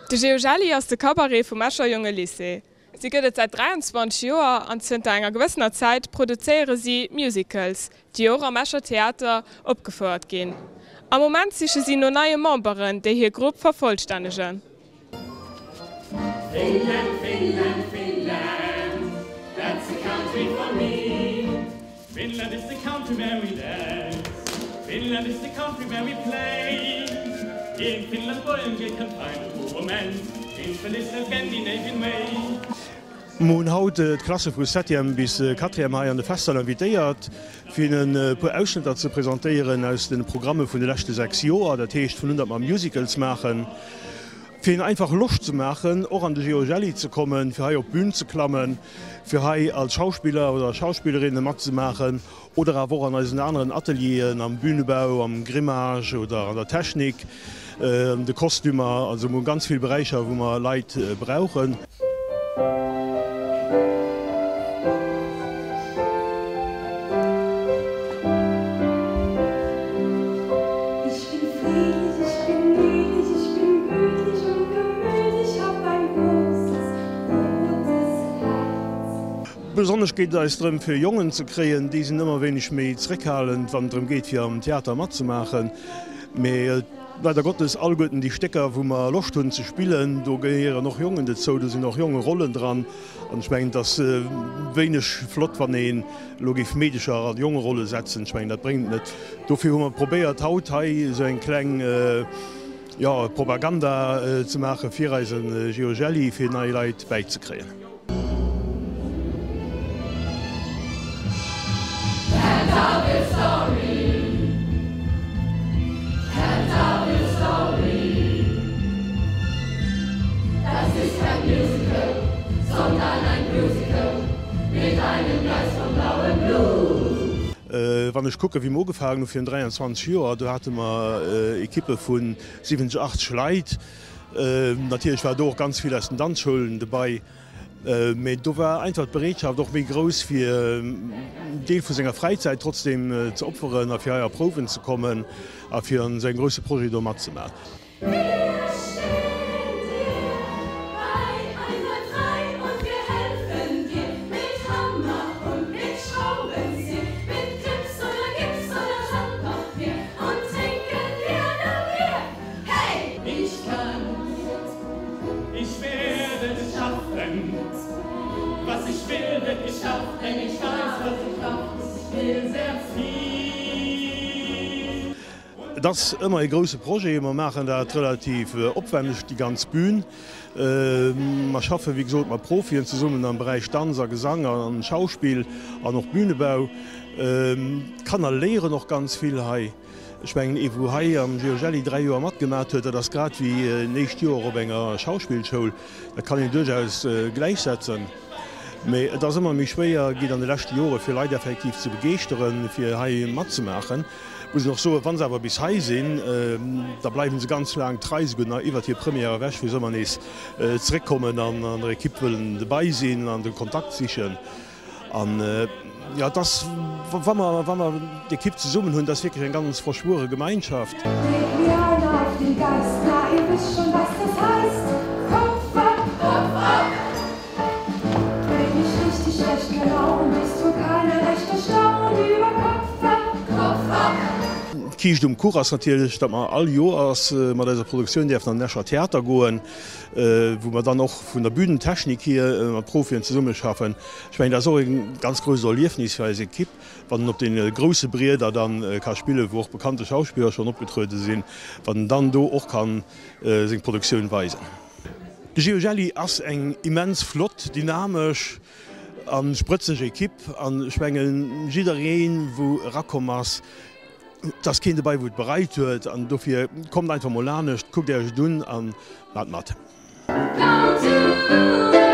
De Geo Jelli ass de Cabaret vum Escher Jonge Lycée. Si gëtt et säit 23 Joer an zënter enger gewëssener Zäit produzéiere si Musicals, déi och am Escher Theater opgefouert ginn. Am Moment siche si no neie Memberen, déi hir Grupp vervollstännegen. Finland, Finland, Finland, that's the country for me. Finland is the country where we dance, Finland is the country where we play. In Finland boy and girl can find a true romance, in Finnish and Scandinavian way. Mer hunn haut d'Klasse vu Septième bis Quatrième hei an de Festsall invitéiert, fir hinnen e puer Ausschnëtter ze presentéieren aus de Programme vun de leschte 6 Joer, dat heescht vun un datt mer Musicals maachen. Fir hinnen einfach Loscht ze maachen, och an de Geojelli ze kommen, fir hei op d'Bün ze klammen, fir hei als Schauspiller oder Schauspillerinne matzemaachen oder awer och an eisen aneren Atelieren, am Bünebau, am Grimage oder an der Technik, an de Kostümer. Also mir hu ganz vill Beräicher, wou mer Leit brauchen. Ich bin friedlich, ich bin niedlich, ich bin gütlich und gemütlich, hab ein großes, rotes Herz. Besonnesch geet et eis drëm fir Jongen ze kréien, déi sinn ëmmer wéineg méi zréckhalend wann et drëm geet fir am Theater matzemaachen. Mee leider Gottes alleguerten déi Stécker wou mer Loscht hunn ze spillen, do gehéieren och Jongen dozou, do sinn och Jongerollen dran. An ech mengen, et ass wéineg flott, wann een elo géif Meedecher an Jongerolle setzen. Ech mengen, dat bréngt et net. Dofir hu mer probéiert, haut hei esou eng kleng, jo, Propaganda ze maache fir eise Geojelli, fir nei Leit bäizekréien. Wann ech kucken, wéi mer ugefaangen hu virun 23 Joer, do hate mer Ekippe vu 70, 80 Leit. Natierlech war do och ganz vill aus den Danzschoulen dobei. Mee do war einfach d'Bereetschaft och méi grouss, fir en Deel vu senger Fräizäit trotzdeem ze opferen a fir hei a Prouwen ze kommen a fir an esou engem grousse Projet do matzemaachen. Wir stehen dir bei, einwandfrei und wir helfen dir mit Hammer und mit Schraubenzieher, mit Grips oder Gips oder Sandpapier und trinken gerne Bier. Hey! Ich kann's, ich werde es schaffen, was ich will, wird geschafft, denn ich weiß, was ich hab, ich will sehr viel. Et ass ëmmer ee grousse Projet. Mer maachen dat relativ opwänneg, déi ganz Bühn. Mer schaffe wéi gesot mat Profien zesummen am Beräich Danz a Gesang a Schauspill an och Bühnebau. D'Kanner léieren och ganz vill hei. Ech mengen, ee wou hei am Georgelli 3 Joer matgemat huet, dat ass grad wéi en éischt Joer op enger Schauspillschoul. Dat kann een duerchaus gläichsetzen. Mee et ass ëmmer méi schwéier ginn an de leschte Jore fir Leit effektiv ze begeeschteren, fir hei matzemaachen. Muss een och soen, wa se awer bis hei sinn, da bleiwe se ganz laang trei, souguer nach iwwert hir Première ewech, wou se ëmmer nees zeréckkommen an an der Ekipp wëllen dobei sinn an de Kontakt sichen. An jo, et ass, wa mer, wa mer d'Ekipp zesummen hunn, dat ass wierklech eng ganz verschwuere Gemeinschaft. Geht mir einer auf den Geist, na ihr wisst schon was das heißt, Kopf ab, Kopf ab! Bin ich richtig schlecht gelaunt, ist wohl keiner recht erstaunt über Kopf ab, Kopf ab! D'Kiischt um Kuch ass natierlech, datt mer all Joers mat eiser Produktioun däerfen an den Escher Theater goen, wou mer dann och vun der Bühnentechnik hier mat Profien zesummeschaffen. Ech mengen, dat ass och e ganz grousst Erliefnis fir eis Ekipp, wann en op deene grousse Brieder dann ka spillen, wou och bekannte Schauspiller schonn opgetruede sinn, wann en dann do och ka seng Produktioun weisen. De Geojelli ass eng immens flott, dynamesch a sprëtzeg Ekipp an ech mengen, jiddereen, wou erakomm ass, et ass keen dobei, wou et bereit huet an dofir kommt einfach mol anescht, kuckt Iech et un a maacht mat. Come to.